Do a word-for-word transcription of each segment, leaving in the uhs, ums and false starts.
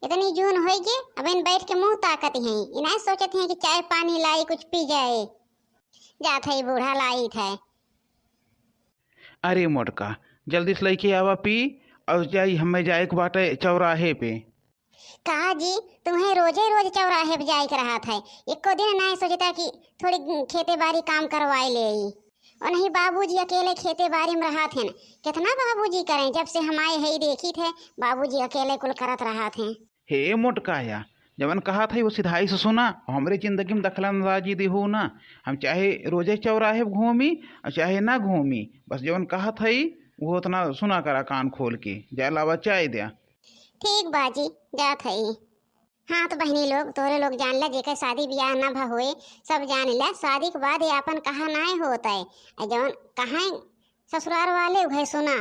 इतनी जून होई गे, अब इन बैठ के मुँह ताकत हैं, इन्हें सोचत हैं कि चाय पानी लाई, कुछ पी जाए। जात है बूढ़ा लाइत है। अरे मोटका, जल्दी से लइके आवा पी, और जाई, हमें जाए के बाटे चौराहे पे। का जी, तुम्हें रोजे रोज चौराहे पे जाए के रहत है, एको दिन नाहीं सोचता कि थोड़ी खेते बारी काम करवाए ले आई। और नहीं, बाबूजी अकेले खेते बारी में रहत हैं, कितना बाबूजी करें, जब से हम आए हैं देखी थे, बाबूजी अकेले कुल करत रहत हैं। हे मोटकाया, जवन कहत है वो सिधाई से सुना, हमरे जिंदगी में दखल अंदाजी दिहू ना। हम चाहे रोजे चौराहे पे घूमी और चाहे ना घूमी, बस जवन कहत है वो उतना सुना करा कान खोल के। जा लावा चाय द्या। ठीक बा जी, जात है। हाँ तो बहिनी लोग, तोरे लोग जान ला, जेकर शादी ब्याह ना भा होए, सब जान ला, शादी के बाद ये आपन कहा नाय होत है। आ जवन कहा ससुराल वाले उहे सुना।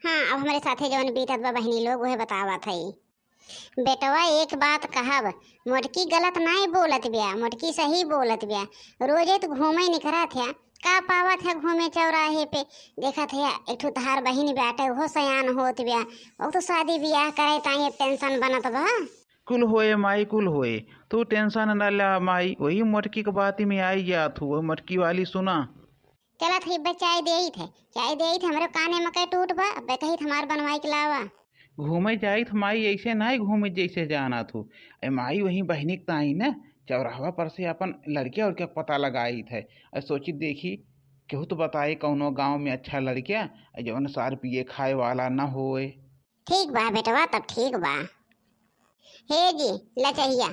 हाँ, अब हमरे साथे जवन बीतत बा बहिनी लोग, उहे बतावत है। बेटवा, एक बात कहब, मोटकी गलत नाय बोलत ब्या, मोटकी सही बोलत ब्या। रोजे तू घूमे निकरत है, का पावत है घूमे चौराहे पे? देखत है एक ठो तहार बहिन बाटे, उहो सयान होत ब्या, वो तो शादी ब्याह करे ताई टेंशन बनत बा। कुल होए माई, कुल होए, तू टेंशन न ला माई, वही मोटकी के बाती में आई जात हूँ, वही मोटकी वाली सुना। चलत ही बे, चाय देइत है, चाय देइत है, हमरे काने में के टूट बा, अबे कहित हमार बनवाई के लावा। घूमे जाइत माई, ऐसे नाई घूमे जैसे जानत हूँ। ए माई, वही बहिनी के ताई न चौराहवा पर से अपन लड़किया उड़किया के पता लगाइत है। ए सोचित देखी, केहू तो बताए कौनो गाँव में अच्छा लड़किया, ए जवन सार पिए खाए वाला न होए। ठीक बा बेटवा, तब ठीक बा। हे जी, ला चहिया,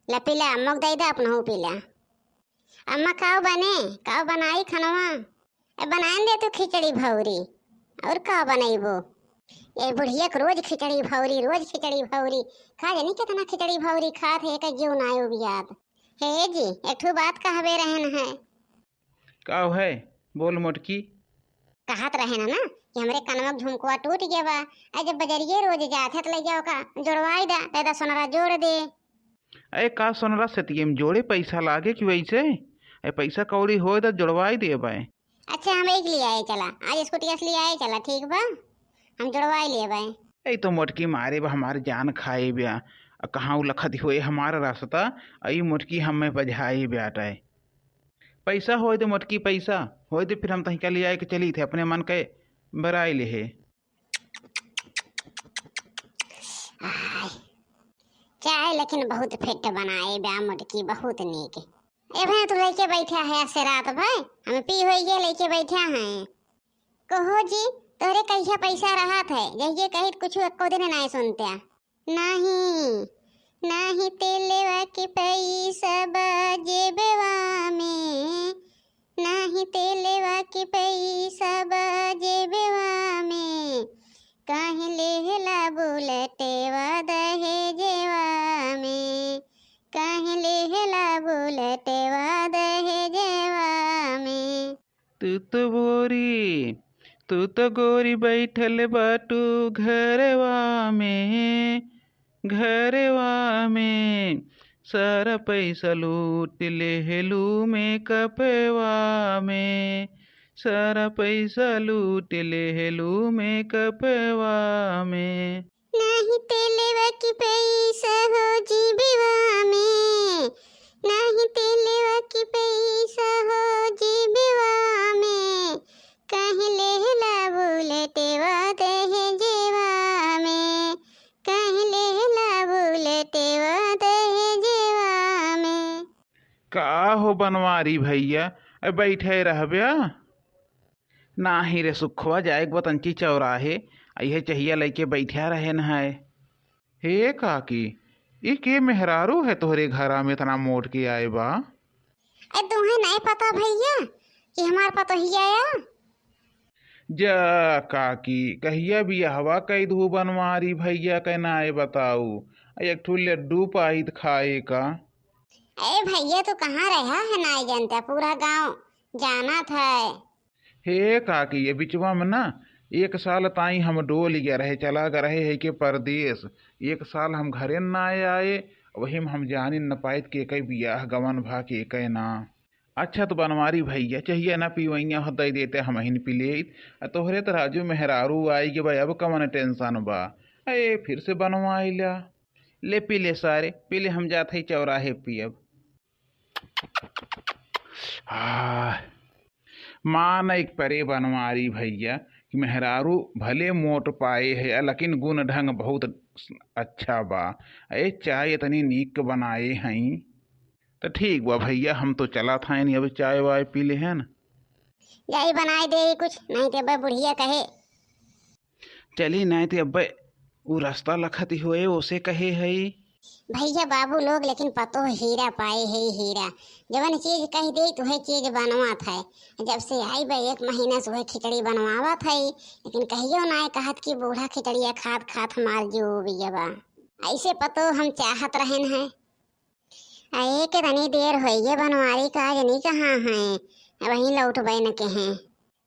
ला पी ला, अम्मा के दे दे, अपनहू पी ला। अम्मा, काव बने, काव बनाई खनवा? ए, बनाइन दे तू खिचड़ी भौरी, और का बनइबो? ए बुढ़िया के रोज खिचड़ी भौरी, रोज खिचड़ी भौरी, का जानी कितना खिचड़ी भौरी खात है, एकर जीव नाय उबियात। हे जी, एक ठो बात कहबे रहन है। का है? बोल मोटकी। कहत रहे ना, ना कि हमरे कनवा के झुमकवा टूट गया बा। आ जब बजरिये रोज जात है त लइका ओका जोड़वाई दा, त एदा सोनरा जोड़ दे। अरे का सोनरा सेतिये में जोड़े पैसा लागे कि वैसे? अरे पैसा कौड़ी होए त जोड़वाई देबे। अच्छा, हम एक ले आए चला, आज स्कूटी से ले आए चला, ठीक बा, हम जोड़वाई लेबे। ए तो मोटकी मारे बा हमार जान खाए ब्या। आ कहाँ उलखत होए हमार रास्ता, आ ई मोटकी हमें बजाए ब्याटे। पैसा होए दे मोटकी, पैसा होए दे, फिर हम तहिका ले आए के चली थे, अपने मन के बराई ले है। आय, चाय लेकिन बहुत फिट बनाए ब्या मोटकी, बहुत नीक। ए भाई, तू लइके बैठा है से रात भर, हम पी होइए लइके बैठा हैं। कहो जी, तोहरे कहिया पैसा रहत है, जहिए कहित कुछ एको दिन नाय सुनत्या। नाही, नाही तेलवा के पैसा बा जेबवा में, नाही तेलवा के पैसा बा जेबवा में, काहे लेहला बुलेटवा दहेजवा में, काहे लेहला बुलेटवा दहेजवा में। तू तो बोरी, तू तो गोरी बैठल बाटू घरवा में, घरवा में। सारा पैसा लूट लेहलू मेकअपवा में, सारा पैसा लूट लेहलू मेकअपवा में। नाही तेलवा की पैसा हो जेबवा में, नाही तेलवा की पैसा हो जेबवा में, काहे लेहला बुलेटवा दहेजवा में, काहे लेहला बुलेटवा दहेजवा में। का हो बनवारी भैया, ए बैठे रहब्या? नाही रे सुखवा, जाए के बा तंची चौराहे, इहे चहिया लइके बैठा रहे न है। हे काकी, ई के मेहरारू है तोहरे घरा में इतना मोट के आए बा? ए, तुम्हें नहीं पता भैया कि हमार पतोहिया है? जा काकी, कहिया बियाहवा कई दू बनवारी भैया के नाय बताऊ, आ एक ठो लड्डू पाइत खाए का। ए भैया, तू कहाँ रहा है नाय जानता, पूरा गांव जानत है। हे काकी, ये बिचवा में ना एक साल ताई हम डोल गया रहे, चला गए रहे है के परदेस। एक साल हम घरे न आए, वही में हम जानी न पाइत के कई बियाह गवन भा के कई ना। अच्छा तो बनवारी भैया, चहिया ना पीवैया हो दे देते, हम ही न पी लेत। आ तोहरे तो राजू मेहरारू आई के भाई, अब कवन टेंशन बा? ए, फिर से बनवाई ला। ले पी ले सारे, पी ले, हम जात हई चौराहे पियब। आह, मान एक परे बनवारी भइया कि मेहरारू भले मोट पाए है, लेकिन गुण ढंग बहुत अच्छा बा। ए, चाय इतनी नीक बनाए हई। त ठीक बा भइया, हम तो चलत हई, अब चाय वाय पी लेहन। जाई बनाए दे कुछ, नहीं ते अब्बे बुढ़िया कहे। चली, नहीं ते अब्बे उ रास्ता लखत होए, ओसे कहे हई। भइया बाबू लोग, लेकिन पतोह हीरा पाए है, हीरा। जवन चीज कह दे, तुहे चीज बनवात है। जब से आई बा, एक महीना से वह खिचड़ी बनवावत है, लेकिन कहियो ना कहत कि बूढ़ा खिचड़िया खात खात हमार जीव उबिया बा। ऐसे पतोह हम चाहत रहन है। आ, एक तनी देर होइए बनवारी का, जनी कहाँ हैं, वहीं लौट बैन के हैं।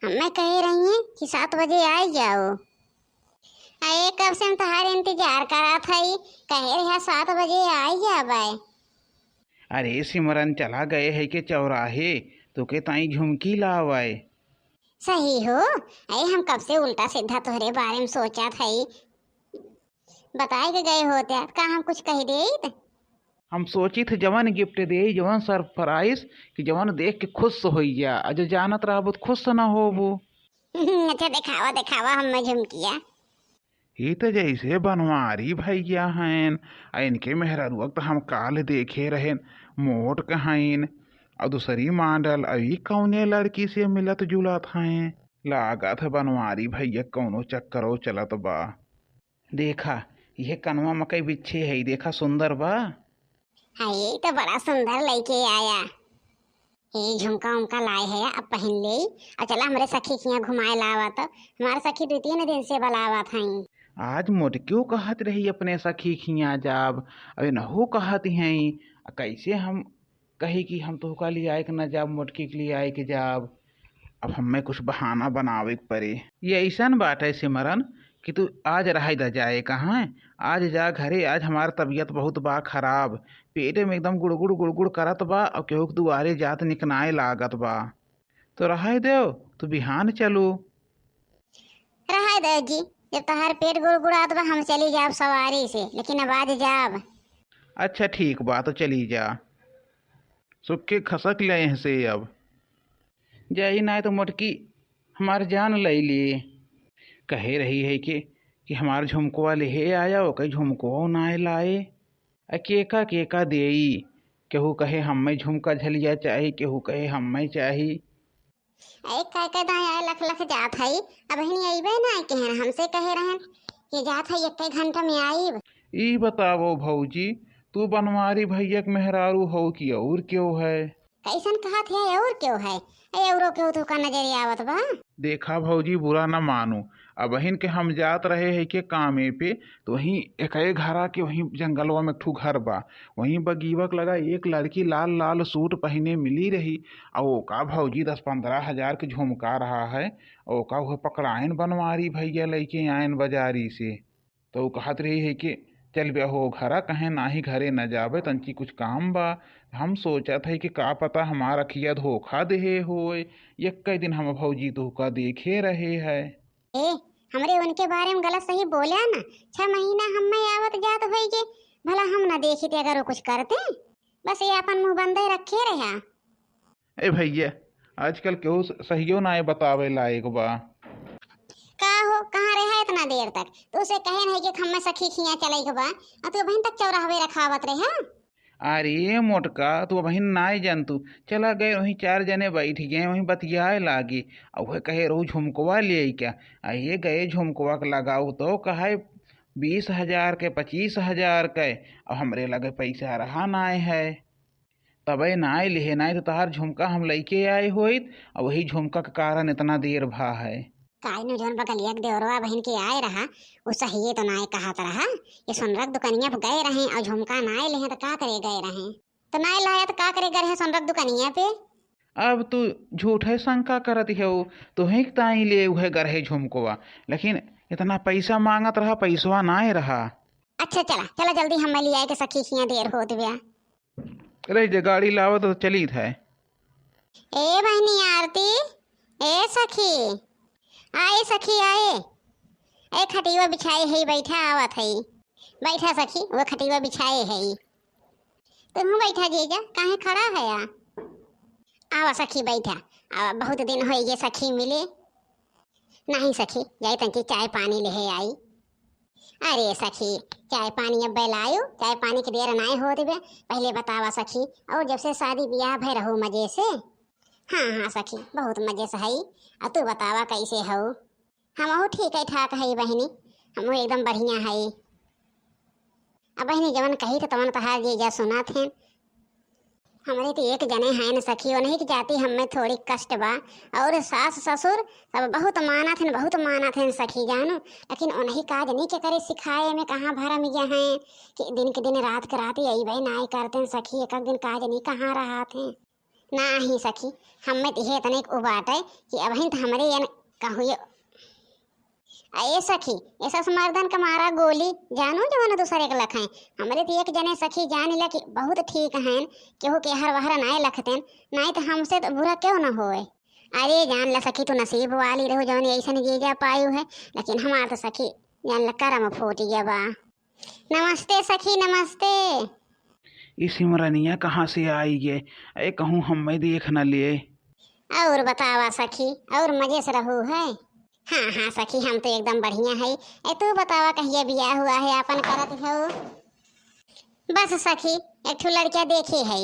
हमें कहे रही हैं कि सात बजे आ जाओ। आ, एक कब से हम तहार इंतजार करत हई, कहे रहा सात बजे आ जाबे। अरे सिमरन, चला गए है के चौराहे, तो के ताई झुमकी लावे। सही हो, अरे हम कब से उल्टा सीधा तोहरे बारे में सोचत हई। बताए के गए होते, का हम कुछ कह देत? हम सोचित जवन गिफ्ट देई, जवन सरप्राइज, कि जवन देख के खुश होइया, आ जो जानत रहबू त खुश न होबू। अच्छा, देखावा, देखावा हमें झुमकिया। ई त जैसे बनवारी भैया हैं, आ इनके मेहरारुआ त हम काल देखे रहेन, मोट कहाइन, और दूसरी मॉडल, अभी कौने लड़की से मिलत जुलत हैं। लागत है बनवारी भैया कौनो चक्करो चलत बा। देखा, यह कनवा मकई बिच्छे है, देखा सुंदर बा। हाँ, ये तो बड़ा सुंदर लइके आया। ये झुमका उमका लाए है, अब पहन ले। और चला हमरे सखी खिया घुमाए लावा तो, हमारे सखी दो तीन दिन से बलावत हैं। आज मोटकियो कहत रही अपने सखी खिया जाब, अब नहु कहत हैं। आ कैसे हम कही कि हम तोहका लियाए के ना जाब, मोटकी के लियाए के जाब। अब हमें कुछ बहाना बनावे के पड़े। ये ऐसन बात है सिमरन कि तू आज रहाई दा जाए कहाँ, आज जा घरे, आज हमार तबीयत बहुत बा खराब, पेट में एकदम गुड़गुड़ गुड़गुड़ करत बा और केहू के दुआरे जात निकनाए लागत बा। तो रहाई देव, तू बिहान चलू। रहाई देव जी, जब तहार पेट गुड़गुड़ात बा हम चली जाब सवारी से, लेकिन अब आज जाब। अच्छा ठीक बा, तो चली जा, सुखे खसक ले यहाँ से अब। जाई नाय तो मोटकी हमार जान लई ली। कहे रही है कि, कि हमार झुमकवा लेहे आया, ओके झुमकवा नाय लाए। आ केका केका देई, केहू कहे हमें झुमका झलिया चाही, केहू कहे हमें चाही। अरे का का दाई आए लख लख जात हई, अबहिन अइबे ना केहन, हमसे कहे रहन कि जात हई एक घंटा में आइब। ई बतावो भौजी, तू बनवारी भैया के मेहरारू हो कि और केहू है? कैसन कहत है और केहू है? ए, औरो केहू तोहका नजर आवत बा? देखा भौजी, बुरा न मानू, अबहिन के हम जात रहे है के कामे पे, तो वहीं एक घरा के वहीं जंगलवा में एक ठू घर बा, वहीं बगीवा के लगा एक लड़की लाल लाल सूट पहिने मिली रही, और ओका भौजी दस पन्द्रह हजार के झुमका रहा है, और ओका वह पकड़ाइन बनवारी भैया लइके आयन बाजारी से। तो उ कहत रही है कि चल बे हो घरा, कहे नाही घरे न जाबे, तंची कुछ काम बा। हम सोचत है कि का पता हमार अखिया धोखा देहे होए, एक दिन हम भौजी तोहका देखे रहे है। ए, हमरे उनके बारे में गलत सही बोल्या ना, छह महीना हमें आवत जात होई के, भला हम न देखित अगर वो कुछ करते, बस ये अपन मुंह बंदे रखे रहा। ए भैया, आजकल केहू स-, सहियो नाय बतावे लायक बा। का हो, कहाँ रहा इतना देर तक? तू से कहे नहीं कि हमें सखी खिया चले के बा, आ तू अबहिन तक चौराहवे रखावत रहे, हाँ? अरे मोटका, तू अबहिन नाय जानतू। चला गए, वहीं चार जने बैठ गए, वहीं बतियाए लागे। आ उहे कहे रहू झुमकवा ले आई क्या? आ ये गए झुमकवा के लगाऊ तो कहे बीस हजार के, पच्चीस हजार के, अब हमरे लगे पैसा रहा नाय है। तबे नाय लिहे, नाय तो तहार झुमका हम लइके आए होइत, आ वही झुमका के कारण इतना देर भा है। काहे नु जौन बगलिया के देवरवा बहिन के आए रहा, उ सहिए तो नाय कहत रहा। ये सोनरा के दुकनिया पे गए रहे और झुमका नाय लिहे तो का करे गए रहे? तो नाय लाया तो का करे गए रहे सोनरा के दुकनिया पे? अब तू झूठे शंका करत हो, तोहे के ताई ले उहे गरहे झुमकवा, लेकिन इतना पैसा मांगत रहा, पैसवा नाय रहा। अच्छा चला, चला जल्दी हमें ले आए के सखी खिया देर होत बा। अरे जे गाड़ी लावत तो चली था। ए बहिनी आरती, ए सखी, आए सखी आए। ए खटिया बिछाए है, बैठा आवत है। बैठा सखी, वो खटिया बिछाए है। तुहूँ बैठा जीजा, काहे खड़ा है आ? आवा सखी बैठा, आवा, बहुत दिन होइ गए सखी मिले। नहीं सखी, जाई तनकी चाय पानी लेहे आई। अरे सखी, चाय पानी अब लायो, चाय पानी के देर नाय होत बे। पहले बतावा सखी, और जब से शादी बियाह भय रहू मजे से? हाँ हाँ सखी, बहुत मजे से हई। आ तू बतावा कैसे हऊ? हमहू ठीक है ठाक है बहिनी, हमहू एकदम बढ़िया है। अब बहिनी जवन कही तो तवन तहार जीजा सुनात हैं। हमरे तो एक जने हैं न सखी, उन्हीं की जाति हमें थोड़ी कष्ट बा। और सास ससुर सब बहुत मानत हैं, बहुत मानत हैं सखी जानू, लेकिन उन्हीं काज नहीं के करे सिखाए में कहाँ भरम गया हैं कि दिन के दिन रात के रात यही भाई नाई करते हैं सखी, एक एक दिन काज नहीं कहाँ रहत हैं। नाही सखी, हमें तो इहे तनिक उबाटे कि अबहिन तो हमरे यन कहूँ ये। आ ए सखी, ए सस मर्दन के मारा गोली, जानू जवन दूसरे के लखें। हमरे तो एक जने सखी जान ला कि बहुत ठीक हैं, केहू के हर वहर नाय लखतेन, नाय तो हमसे तो बुरा क्यों न होए। अरे जान ला सखी, तू नसीब वाली रहू जवन ऐसन जीजा पायू है, लेकिन हमार तो सखी जान ला करम फूट गया बा। नमस्ते सखी, नमस्ते। ई सिमरनिया कहाँ से आई गे? ए, कहूँ हम्मे देख न लिए। और बतावा सखी, और मजे से रहू है? हाँ, हाँ सखी, हम तो एकदम बढ़िया है। ए, तू बतावा, कहिया बियाह हुआ है आपन करत हो? बस सखी, एक ठो लड़किया देखे है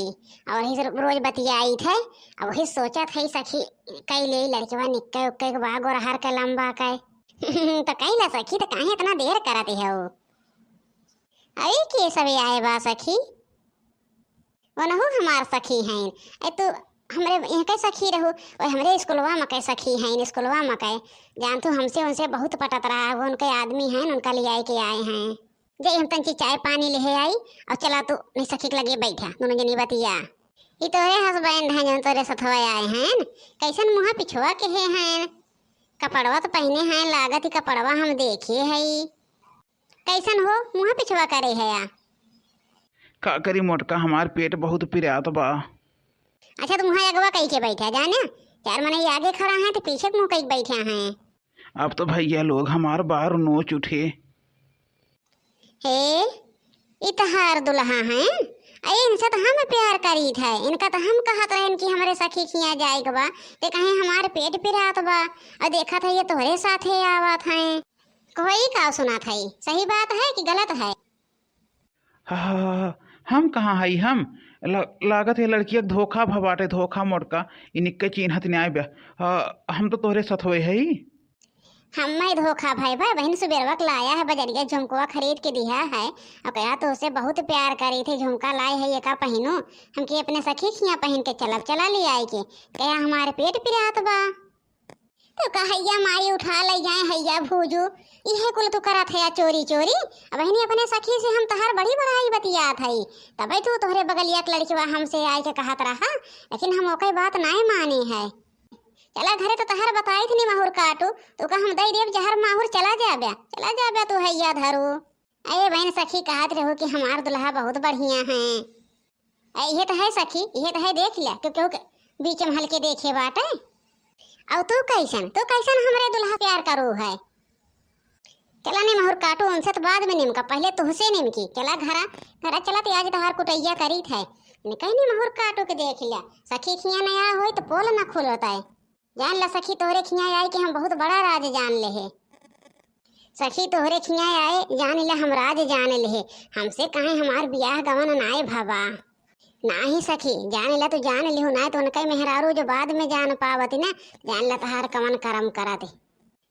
और ही रोज बतियाई थे। अब वही सोचत है सखी, कई ले लड़कवा निक्के उक्के के बा, गोरहर के लंबा के। तो कई ला सखी, तो काहे इतना देर करत हो? अरे के सबे आए बा सखी? ओनहु हमार सखी हैं। ए तू हमरे यहाँ के सखी रहू, ओए हमरे स्कूलवा में के सखी हैं, स्कूलवा में के। जान तू हमसे उनसे बहुत पटत रहा, वो उनके आदमी हैं, उनका ले आए के आए हैं। जे हम तंची चाय पानी लेहे आई, और चला तू नहीं सखी के लगे बैठा, दोनों जनी बतिया। ई तोरे हस्बैंड हैं, जौन तोरे सथवा आए हैं। कैसन मुँह पिछवा के हे हैं? कपड़वा तो पहने हैं, लागत ही कपड़वा हम देखे हई। कैसन हो, मुँह पिछवा करे है या? का करी मोटका, हमार पेट बहुत पिरात बा। अच्छा, तो मुँह अगवा कई के बैठा जाने, चार मनई आगे खड़ा हैं तो पीछे के मुँह कई के बैठा हैं। अब तो भैया लोग हमार बार नोच उठे। हे, ई तहार दुल्हा हैं? अरे इनसे तो हम प्यार करीत है, इनका तो हम कहत रहन कि हमरे सखी खिया जाए के बा, ते कहे हमार पेट पिरात बा, और देखत है ये तोहरे साथे आवत हैं। कोई का सुनात है, सही बात है कि गलत है? हा, हा, हा, हा, हम कहाँ हई हम? ला-, लागत है लड़किया के धोखा भ बाटे, धोखा मोटका, इनिक्के चिन्हत न्याय बा। हा, हम तो तोहरे सथवे हई। हम्मे धोखा भय बा, बहिन सुबेरवा के लाया है बजरिया झुमकवा खरीद के दिहा है, और कहा तो उसे बहुत प्यार करी थे, झुमका लाए है ये का पहिनू, हमके अपने सखी खिया पहिन के चलब, चला ले आए के, कहा हमारे पेट पिरात बा। तो कहैया माई उठा ले जाए हैया भूजू, इहे कुल तू करत है चोरी चोरी। अब बहिनी अपने सखी से हम तहार बड़ी बड़ाई बतियात हई, तबे तू तोहरे बगलिया के लड़कवा हमसे आए के कहत रहा, लेकिन हम ओके बात नाय माने है। चला घरे तो तहार बताई थी नी माहुर काटू, तो का हम दई देब जहर माहुर, चला जाबे, चला जाबे तू हैया धरू। अरे बहन सखी कहत रहू कि हमार दुल्हा बहुत बढ़िया है। ए, इहे तो है सखी, इहे तो है, देख लिया, क्यों केहू के बीच में हल्के देखे बाटे। और तू कैसन, तू कैसन हमरे दुल्हा प्यार करू है? चला नी माहुर काटू, उनसे तो बाद में निमका, पहले तुहसे निमकी। चला घरा, घरा चला, ते आज तोहार कुटैया करी थे। ने कहीं नी माहुर काटू के देख लिया, सखी खिया नया होई तो पोल ना खुलता है। जान ला सखी, तोहरे खिया आए कि हम बहुत बड़ा राज जान लेहे। सखी, तोहरे खिया आए, जान ला हम राज जान लेहे। हमसे काहे हमार बियाह गवन नाय भवा। नाही सखी, जान ला तू जान लिहू, नाय तो उनके मेहरारू जो बाद में जान पावत ना, जान ला तहार कवन करम करत है।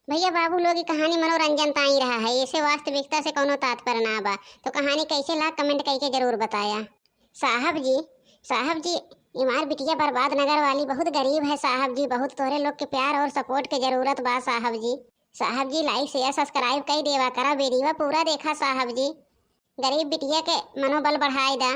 भैया बाबू लोग, ई कहानी मनोरंजन ताई रहा है, इसे वास्तविकता से कोनो तात्पर्य ना बा। तो कहानी कैसे ला, comment कइके जरूर बताया। साहब जी, साहब जी, इमार बिटिया बर्बाद नगर वाली बहुत गरीब है साहब जी, बहुत तोहरे लोग के प्यार और support के जरूरत बा साहब जी। साहब जी, like, share, subscribe कई देवा करा, video पूरा देखा साहब जी। गरीब बिटिया के मनोबल बढ़ाए दा।